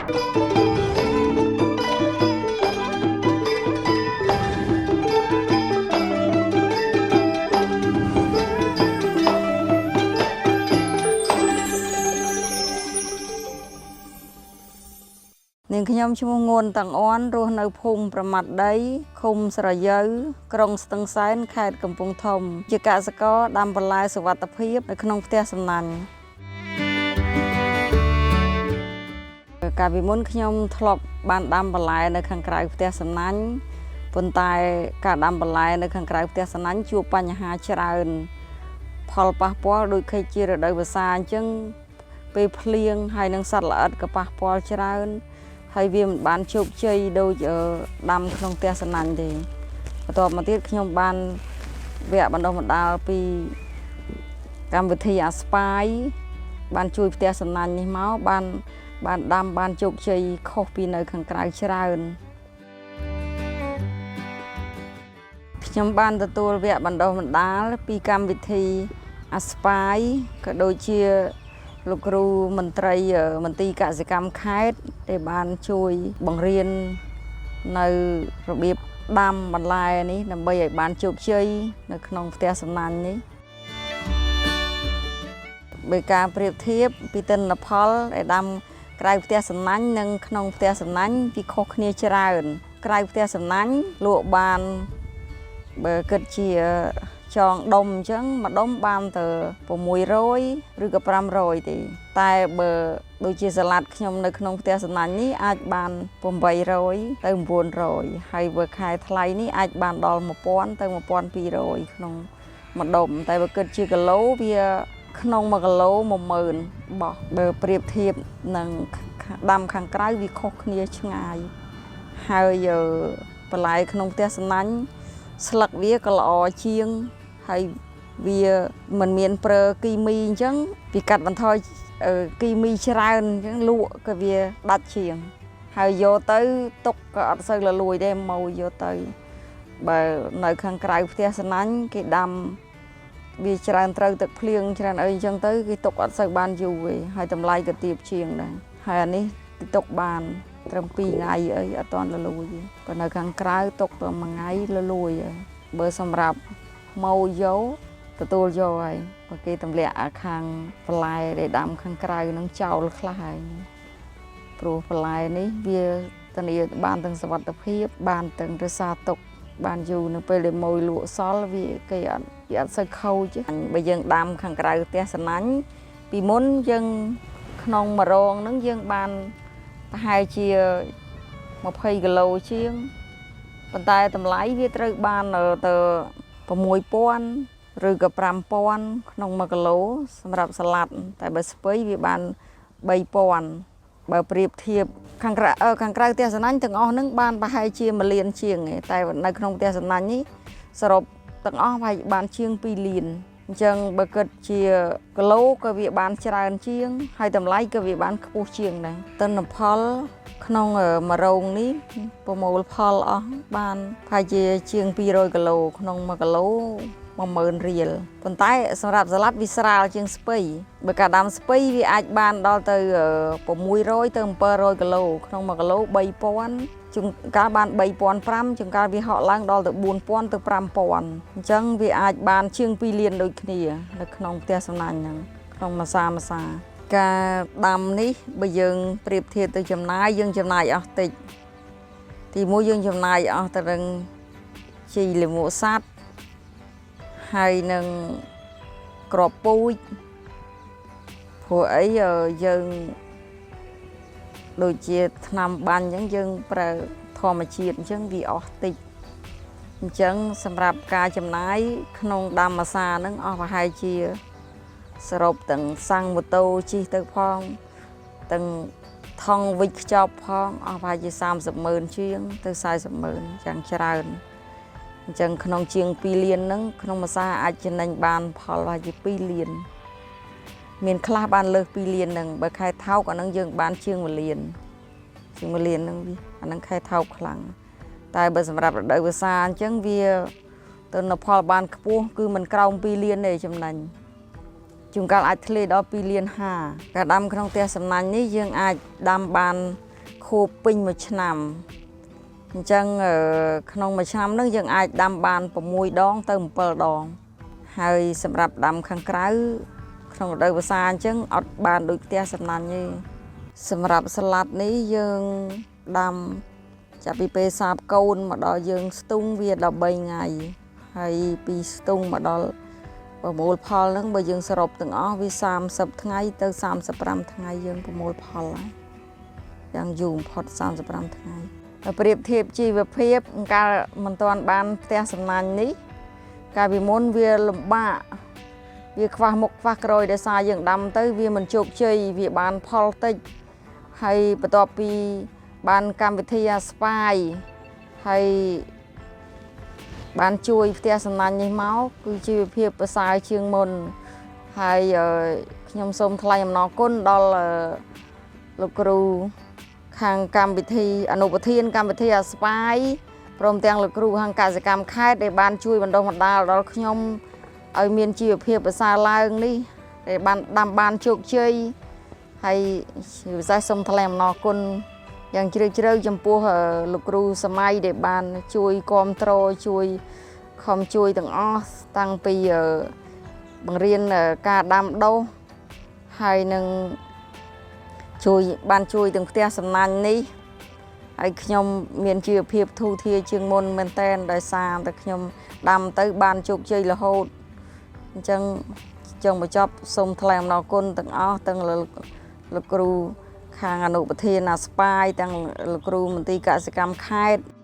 នាងខ្ញុំឈ្មោះងួនតាំងអនរស់នៅភូមិប្រមាត់ដីឃុំស្រយូវក្រុងស្ទឹងសែនខេត្តកំពង់ធំ ជាកសិករដាំបន្លែសុវត្ថិភាពនៅក្នុងផ្ទះសំណាញ់កាលពីមុនខ្ញុំធ្លាប់បានដាំបន្លែនៅខាងក្រៅផ្ទះសំណាញ់ប៉ុន្តែការដាំបន្លែនៅខាងក្រៅផ្ទះសំណាញ់ជួបបញ្ហាច្រើន ផលប៉ះពាល់ដូចខេជារដូវវស្សាអញ្ចឹងពេលភ្លៀងហើយនឹងសត្វល្អិតក៏ប៉ះពាល់ច្រើន ហើយវាមិនបានជោគជ័យដូចដាំក្នុងផ្ទះសំណាញ់ទេបន្ទាប់មកទៀតខ្ញុំបានវគ្គបណ្ដុះបណ្ដាលពីកម្មវិធីអាស្ប៉ាយបានជួយផ្ទះសំណាញ់នេះមកបានបានដាំបានជោគជ័យខុសពីនៅខាងក្រៅច្រើនខ្ញុំបានទទួលវគ្គបណ្ដុះបណ្ដាលពីកម្មវិធីអាស្ប៉ាយក៏ដូចជាលោកគ្រូមន្ត្រីមន្ទីរកសិកម្មខេត្តដែលបានជួយបង្រៀននៅរបៀបដាំបន្លែនេះដើម្បីឲ្យបានជោគជ័យនៅក្នុងផ្ទះសំណាញ់នេះបើការប្រៀបធៀបពីទិន្នផលដែលដាំក្រៅផ្ទះសំណាញ់និងក្នុងផ្ទះសំណាញ់វាខុសគ្នាច្រើន ក្រៅផ្ទះសំណាញ់លក់បានបើគិតជាចងដុំអញ្ចឹងមួយដុំបានទៅ600ឬក៏500ទេតែបើដូចជាសាឡាត់ខ្ញុំនៅក្នុងផ្ទះសំណាញ់នេះអាចបាន800ទៅ900ហើយបើខែថ្លៃនេះអាចបានដល់1000ទៅ1200ក្នុងមួយដុំតែបើគិតជាគីឡូវាក្នុង1គីឡូ10000បោះបើប្រៀបធៀបនឹងដាំខាងក្រៅវាខុសគ្នាឆ្ងាយហើយបន្លែក្នុងផ្ទះសំណាញ់ស្លឹកវាក៏ល្អជាងហើយវាមិនមានប្រើគីមីអញ្ចឹងវាកាត់បន្ថយគីមីច្រើនអញ្ចឹងលក់ក៏វាដាច់ជាងហើយយកទៅទុកក៏អត់សូវលលួយដែរមកយកទៅបើនៅខាងក្រៅផ្ទះសំណាញ់គេដាំវាច្រើនត្រូវទឹកភ្លៀងច្រើនអីអញ្ចឹងទៅគេទុកអត់សូវបានយូរទេហើយតម្លៃក៏ទាបជាងដែរហើយអានេះគេទុកបានត្រឹម2ថ្ងៃអីអត់ទាន់លលួយទេបើនៅខាងក្រៅទុកតែមួយថ្ងៃលលួយហើយបើសម្រាប់មកយកទទួលយកហើយបើគេទម្លាក់អាខាងបន្លែដែលដាំខាងក្រៅនឹងចោលខ្លះហើយព្រោះបន្លែនេះវាធានាបានទាំងសុវត្ថិភាពបានទាំងរក្សាទុកបានយូរនៅពេលដែលម៉ួយលក់សល់វាគេអត់វាអត់សូវខូចទេបើយើងដាំខាងក្រៅផ្ទះសំណាញ់ពីមុនយើងក្នុងមួយរងហ្នឹងយើងបានប្រហែលជា20គីឡូជាងប៉ុន្តែតម្លៃវាត្រូវបានទៅ6000ឬក៏5000ក្នុង1គីឡូសម្រាប់សាឡាត់តែបើស្ពៃវាបាន3000បើប្រៀបធៀបខាងក្រៅខាងក្រៅផ្ទះសំណាញ់ទាំងអស់ហ្នឹងបានប្រហែលជា1លានជាងឯងតែនៅក្នុងផ្ទះសំណាញ់នេះសរុបទាំងអស់ប្រហែលបានជាង2លានអញ្ចឹងបើគិតជាគីឡូក៏វាបានច្រើនជាងហើយតម្លៃក៏វាបានខ្ពស់ជាងដែរទិន្នផលក្នុងមួយរោងនេះប្រមូលផលអស់បានប្រហែលជាជាង200គីឡូក្នុង1គីឡូ10000រៀលប៉ុន្តែសម្រាប់សាឡាត់វាស្រាលជាងស្ពៃបើការដាំស្ពៃវាអាចបានដល់ទៅ600ទៅ700គីឡូក្នុង1គីឡូ3000ជួនកាលបាន3500ជួនកាលវាហក់ឡើងដល់ទៅ4000ទៅ5000អញ្ចឹងវាអាចបានជាង2លានដូចគ្នានៅក្នុងផ្ទះសំណាញ់ហ្នឹងក្នុងមួយសាមួយសាការដាំនេះបើយើងប្រៀបធៀបទៅចំណាយយើងចំណាយអស់តិចទីមួយយើងចំណាយអស់ទៅនឹងជីលាមកសត្វហើយនឹងក្របពូជព្រោះអីយើងដូចជាថ្នាំបាញ់អញ្ចឹងយើងប្រើធម្មជាតិអញ្ចឹងវាអស់តិចអញ្ចឹងសម្រាប់ការចំណាយក្នុងដាំម្សាហ្នឹងអស់ប្រហែលជាសរុបទាំងសាំងម៉ូតូជិះទៅផងទាំងថង់វិចខ្ចប់ផងអស់ប្រហែលជា30ម៉ឺនជាងទៅ40ម៉ឺនយ៉ាងច្រើនអញ្ចឹងក្នុងជាង2លានហ្នឹងក្នុងមួយសាអាចចំណេញបានផលប្រហែលជា2លានមានខ្លះបានលើស2លានហ្នឹងបើខែថោកអាហ្នឹងយើងបានជាង1លានជាង1លានហ្នឹងវាអាហ្នឹងខែថោកខ្លាំងតែបើសម្រាប់រដូវវស្សាអញ្ចឹងវាទិន្នផលបានខ្ពស់គឺមិនក្រោម2លានទេចំណេញជួនកាលអាចធ្លាយដល់2លាន5ការដាំក្នុងផ្ទះសំណាញ់នេះយើងអាចដាំបាន ខួបពេញមួយឆ្នាំអញ្ចឹងអឺក្នុងមួយឆ្នាំហ្នឹងយើងអាចដាំបាន6ដងទៅ7ដង ហើយសម្រាប់ដាំខាងក្រៅក្នុងរដូវវស្សាអញ្ចឹងអត់បានដូចផ្ទះសំណាញ់ទេសម្រាប់ស្លាត់នេះយើងដាំចាប់ពីពេលសាបកូនមកដល់យើងស្ទូងវា13ថ្ងៃហើយពីស្ទូងមកដល់ប្រមូលផលហ្នឹងបើយើងសរុបទាំងអស់វា30ថ្ងៃទៅ35ថ្ងៃយើងប្រមូលផលហើយយ៉ាងយូរបំផុត35ថ្ងៃបើប្រៀបធៀបជីវភាពកាលមិនទាន់បានផ្ទះសំណាញ់នេះ កាលពីមុនវាលំបាកវាខ្វះមុខខ្វះក្រោយដោយសារយើងដាំទៅវាមិនជោគជ័យវាបានផលតិចហើយបន្ទាប់ពីបានកម្មវិធីអាស្វាយហើយបានជួយផ្ទះសំណាញ់នេះមកគឺជីវភាពប្រសើរជាងមុនហើយអឺខ្ញុំសូមថ្លែងអំណរគុណដល់អឺលោកគ្រូខាងកម្មវិធីអនុប្រធានកម្មវិធីអាស្វាយ ព្រមទាំងលោកគ្រូខាងកសិកម្មខេត្តដែលបានជួយបណ្ដុះបណ្ដាលដល់ខ្ញុំឲ្យមានជីវភាពប្រសើរឡើងនេះដែលបានដាំបានជោគជ័យហើយជាពិសេសសូមថ្លែងអំណរគុណយ៉ាងជ្រាលជ្រៅចំពោះអឺលោកគ្រូសម័យដែលបានជួយគ្រប់គ្រងជួយខំជួយទាំងអស់តាំងពីអឺបង្រៀនអឺការដាំដុះហើយនឹងជួយបានជួយទាំងផ្ទះសំណាញ់នេះ ហើយខ្ញុំមានជីវភាពធូរធារជាងមុនមែនតែនដោយសារតែខ្ញុំដាំទៅបានជោគជ័យរហូតអញ្ចឹងចុងបញ្ចប់សូមថ្លែងអំណរគុណទាំងអស់ទាំងលោកលោកគ្រូខាងអនុប្រធានអាស្ប៉ាយទាំងលោកគ្រូមន្ទីរកសិកម្មខេត្ត។